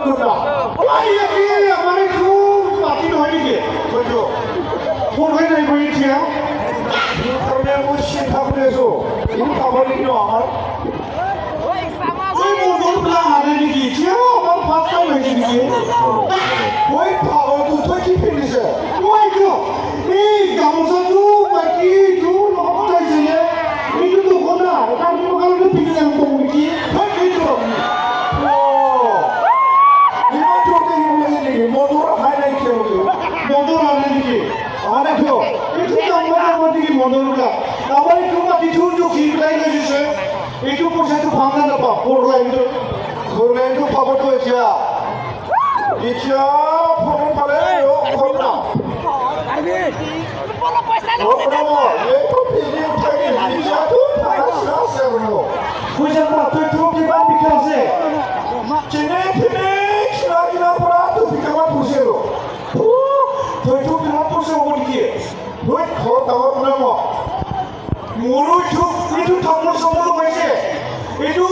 মন্দৰ। আমাৰ এইটো মাটি নহয় নেকি? হয়তো। কোনখানে আহিব এতিয়া? সেইকাৰণে মই চিন্তা কৰি আছো, এইটো পাব নেকি ন আমাৰ। এই মন্দৰবিলাক আনে নেকি এতিয়া? আমাৰ ফাৰ্ষ্ট টাইম হৈছে নেকি? ঐ পাগলটো, তই কি পিন্ধিছে? মই এইটো এই গামোচাটো বাকী এইটো লগত আহিছে যে এইটো দখনা এটা কাৰণে পিন্ধি যাম কম নেকি? তই সেইটো অ ইমান জোৰকে আহিব লাগে নেকি? মন্দৰ অহাই নাইকিয়া বুলি। মন্দৰ আনে নেকি? অহা নাই কিয়? এইটো নাম্বাৰ আমাৰ নেকি মন্দৰবিলাক? আমাৰ এইটো মাটিটো জুখি পেলাই লৈ দিছে। এইটো পইচাটো পাম নে নাপাম ফ'ৰ লাইনটো? ফ'ৰ লাইনটো পাবতো। এতিয়া এতিয়া ফোন পালে না। এইটো পিন্ধি উঠাই এতিয়াতো আছে আৰু। পইচা তইতো কিমান বিঘা আছে? যেনে তেনে কিনা কিনাৰ পৰা 2 বিঘামান পৰিছে আৰু। তইতো বিৰাট পইচা হ'ব নেকি? তই ঘৰ ডাঙৰ বনাম। মোৰো এইটো এইটো তামোল চামোল লগাইছে। এইটো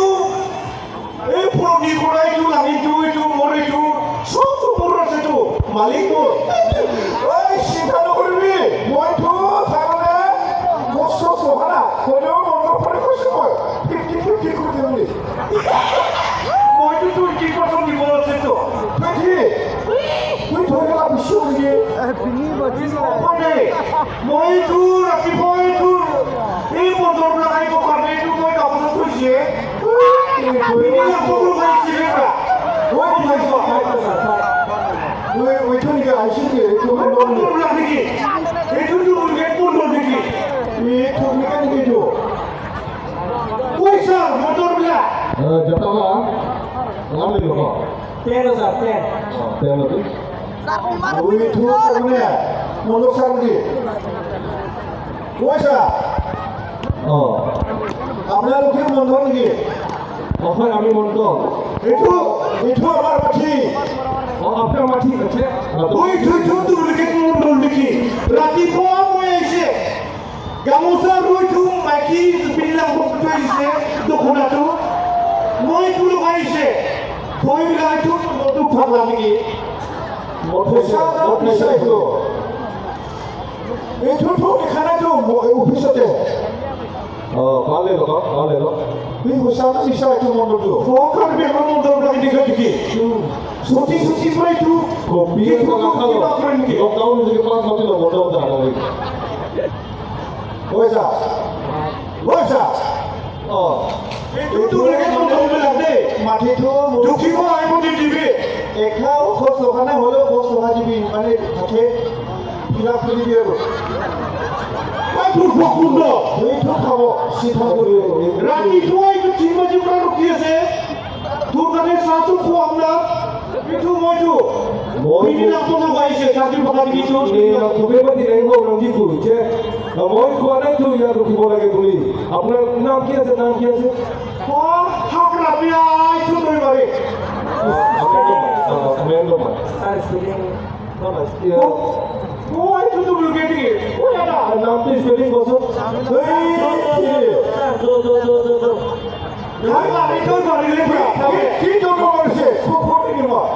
এই পুৰণিৰ পৰা এইটো লাঙিটো, এইটো মোৰ, এইটো চবটো মোৰ আছেতো, মালিক মোৰ। ঐ, চিন্তা নকৰিবি। মইতো তাৰমানে গছ চছ লগা না হ'লেও মনৰ পৰা কৈছোঁ মই 50-50 কৰি দিম বুলি। মইতো 20% দিব আছেতো। তই কি তুই থৈ গেলা বেছি হ'ব নেকি? উপায় নাই। মই এইটো ৰাতিপুৱা এইটো এই মটৰবিলাক আহিব কাৰণে এইটো মই গামোচা থৈছে। লগাইছিলে। তুই ওইটো নেকি আহিছিল নেকি এইটো মন্দৰ নেকি? মটৰবিলাক নেকি? এইটোতো বন্ধ নেকি? এইটো নেকি নেকি এইটো? পইচা মটৰবিলাক। জতলা নাম লিখো। 10 sir, 10. তেওঁলোকে ওইটো তাৰমানে মন্দৰ ছাৰ নেকি? কৈছা। আপোনালোকে মন্দৰ নেকি? হয়, আমি মণ্ডল। এইটো এইটো আমাৰ মাটি। আপোনাৰ মাটি আছে। এইটো দুৰ্গেট মণ্ডল নেকি? ৰাতিপুৱা মই আহিছে গামোচা আৰু এইটো মাইকী বিলাক থৈ দিছে দখনাটো, মই এইটো লগাইছে থৈ পেলাই এইটো মদটো ভাগলা নেকি? পইচা না এইটো এইটোতো দেখা নাইতো অফিচতে। ভালে লগাওক, ভালে লওক। তুমি সঁচা না মিছা এইটো মন্দৰটো? কাৰণে আমাৰ মণ্ডলবিলাক এনেকুৱা নেকি? চুটি চুটি পৰা এইটো কপি এইটো কিবা কৰে নেকি? লকডাউন যদি ক্লাছ মাতিল মণ্ডল জানা। পইচা পইচা। এইটো দুৰ্গেট মণ্ডলবিলাক দেই। মাটিটো মোৰ। জুখিব আহিব নিদিবি। এখাও গছ লগা নাই, হ'লেও গছ লগাই দিবি, মানে হাতে ফিলাপ কৰি দিবি আৰু। এই মূৰ্খ কুণ্ড। এইটো খাব চিন্তা কৰি। ৰাতিপুৱা এইটো 3 বাজিৰ পৰা ৰখি আছে, তোৰ কাৰণে চাহটো খুৱাম না। এইটো মইতো পিছদিনাখন লগাইছে কাজি পকা দিছো। মই কোৱা নাইতো ইয়াত ৰখিব লাগে বুলি। আপোনাৰ নাম কি আছে? নাম কি আছে? শাক ৰাবিয়া এইটো দৈবাৰী। Sir, spelling. অ, এইটো ডুপ্লিকেট নেকি? অ দাদা। নামটো স্পেলিং কচোন। Sir, do, do, do, do, do. দৈবাৰীলে কি দৌৰ মাৰিছে কুকুৰ নেকি মই?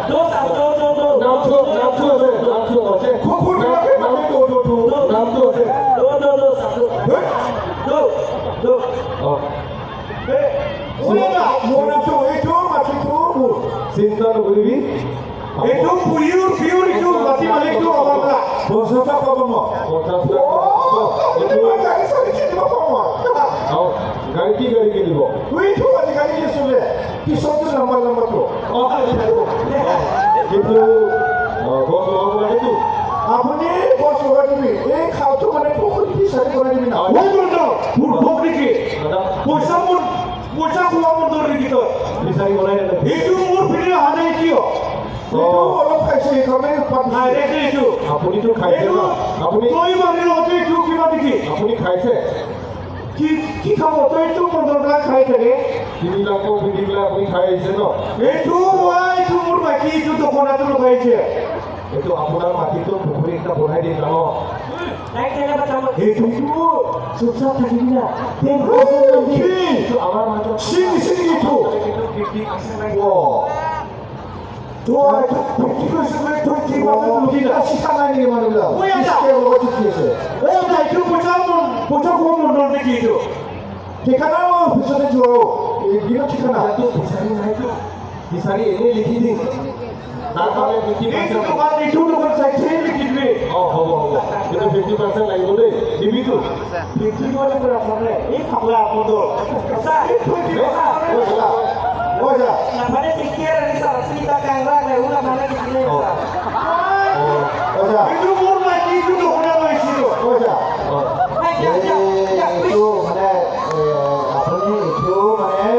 Do, sir, do, do, do. নামটো নামটো আছে, নামটো আছে। কুকুৰবিলাকে মাতে দৌৰ দৌৰ। নামটো আছে। Do, do, do, sir, do. Do, do. মোৰ নামটো এইটো, মাটিটো মোৰ। চিন্তা নকৰিবি। এইটো পিয়ৰ পিয়ৰ, এইটো মাটি মালিকটো আমাৰ পৰা। 50 টকা পাব মই। 50 লাখ। গাড়ী চাড়ী কিনিব পাম মই। গাড়ী, কি গাড়ী কিনিব? এইটো আজিকালি কি চলে পিছতো নাম্বাৰ নাম্বাৰটো। কিন্তু গছ লগাব লাগেতো। আপুনি গছ লগাই দিবি, এই খালটো মানে পুখুৰী ফিচাৰী বনাই দিবি না। ঐ বন্ধ, মূৰ্খ নেকি? দাদা। পইচা মোৰ, পইচা খোৱা বন্ধ নেকি তই? ফিচাৰী বনাই দিলে। এইটো মোৰ পিনে অহা নাই কিয়? এইটো অলপ খাইছে, সেইকাৰণে। নাই ৰে, এইটো আপুনিতো খাইছে এইটো ন আপুনি? তই মাৰি লগতে এইটো কিবা নেকি? আপুনি খাইছে। কি কি খাব? তই এইটো 15 লাখ খাই থাকে। 3 লাখৰ পিন্ধি পেলাই আপুনি খাই আহিছে ন? এইটো মই, এইটো মোৰ বাকী, এইটো দখনাটো লগাইছে। এইটো আপোনাৰ মাটিটো পুখুৰী এটা বনাই দিম ডাঙৰ। Right, tell about number. এইটো চুপচাপ থাকিবি না। কি এইটো আমাৰ মাজত চিং চিং এইটো। কিন্তু 50 আছে নাই? অ। শিক্ষা নাই নেকি মানুহবিলাক? চুক্তি আছে। এইটো পইচা পইচা ক'ব মণ্ডল নেকি এইটো? ঠিকানা অফিচতে যোৱা দিনত ঠিকানা ইয়াতো বিচাৰি নাইতো, বিচাৰি এনেই লিখি দিম। তাৰ কাৰণে 50% এইটো দোকান, এইটো দোকান চাইছে, লিখি দিবি। অঁ, হ'ব হ'ব, কিন্তু 50% লাগিব দেই, দিবিতো? 50% আপোনাৰ এই ফাগলা মণ্ডল। পইচা มาได้ติเกียร์นี่สารตีตากลางร่างเลยอุ้ยมาได้ติเกียร์ পইচা। এইটো মোৰ মাইকী, এইটো দোকান লৈছিলো। পইচা। অঁ। এইটো মানে আপুনি এইটো মানে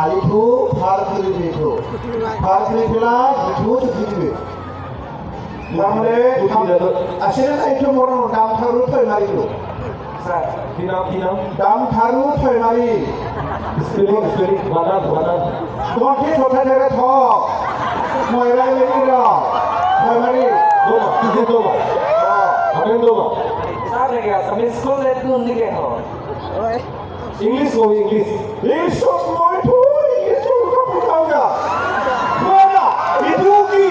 আলিটো ফাৰ খুলিবি, এইটো ফাৰ খুলি পেলাই সেইটো চুটি দিবি। তাৰমানে আছিলে না এইটো মোৰ দামথাৰু থৈমাৰীটো। কি নাম, কি নাম? দামথাৰু থৈমাৰী। স্পেলিং, স্পেলিং, বানান, বানান। তোমাৰ কি থঠাই থাকে থক, মই ৰ থৈমাৰী। দোবা দোবা আপনি দোবা। স্যার লেগে আছে আমি স্কুল একটু নিকে হয়। ইংলিছ কবি, ইংলিছ। ইংলিছ মইতো ইংলিছ উল্টা পুল্টা যা। এইটো কি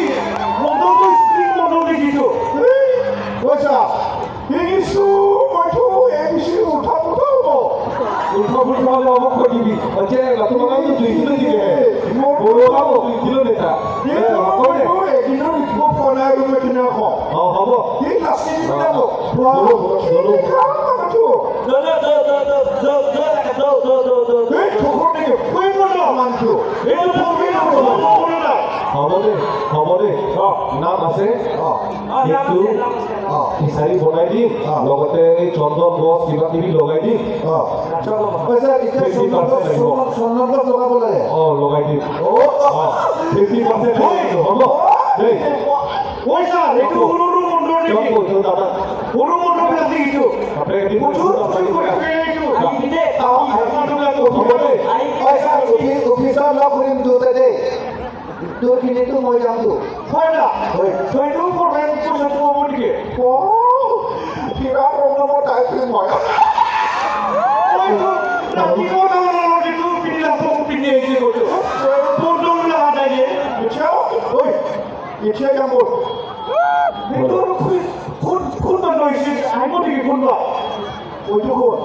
মণ্ডলটো? স্প্ৰিং মণ্ডল নেকি এইটো? পইচা, ইংলিছটো মইতো এ বি চি উল্টা পুল্টা হ'ব। উল্টা পুল্টা হ'লে আমাক কৈ দিবি। তোমাক 2 কিলো দিলে বৰুৱাও 2 কিলো নেতা। মইতো এদিনো লিখিব পোৱা নাই আৰু মই কেনেকৈ কওঁ? অঁ, হ'ব। এই নাচি দিব। হ'ব দে, হ'ব দে, নাম আছে কিন্তু ফিচাৰী বনাই দিম, লগতে এই চন্দন গছ কিবা কিবি লগাই দিম। চন্দন গছ লগাব লাগে। অঁ, লগাই দিম। অঁ, 50% হ'ব দেই। পইচা, এইটো সৰু মণ্ডল নেকি? সৰু মণ্ডল নেকি এইটো? অফিচত লগ কৰিম দুয়োটা দেই। তোৰ খিনিতো মই যামতো। হয় না, সেইটো পইচাটো পাব নেকি? কিবা প্ৰব্লেমত আহিছিল মই। এতিয়া যাম ব'ল। সেইটো কোন কোন মানুহ আহিছিল? আহিব নেকি কোনোবা? এইটো কোন?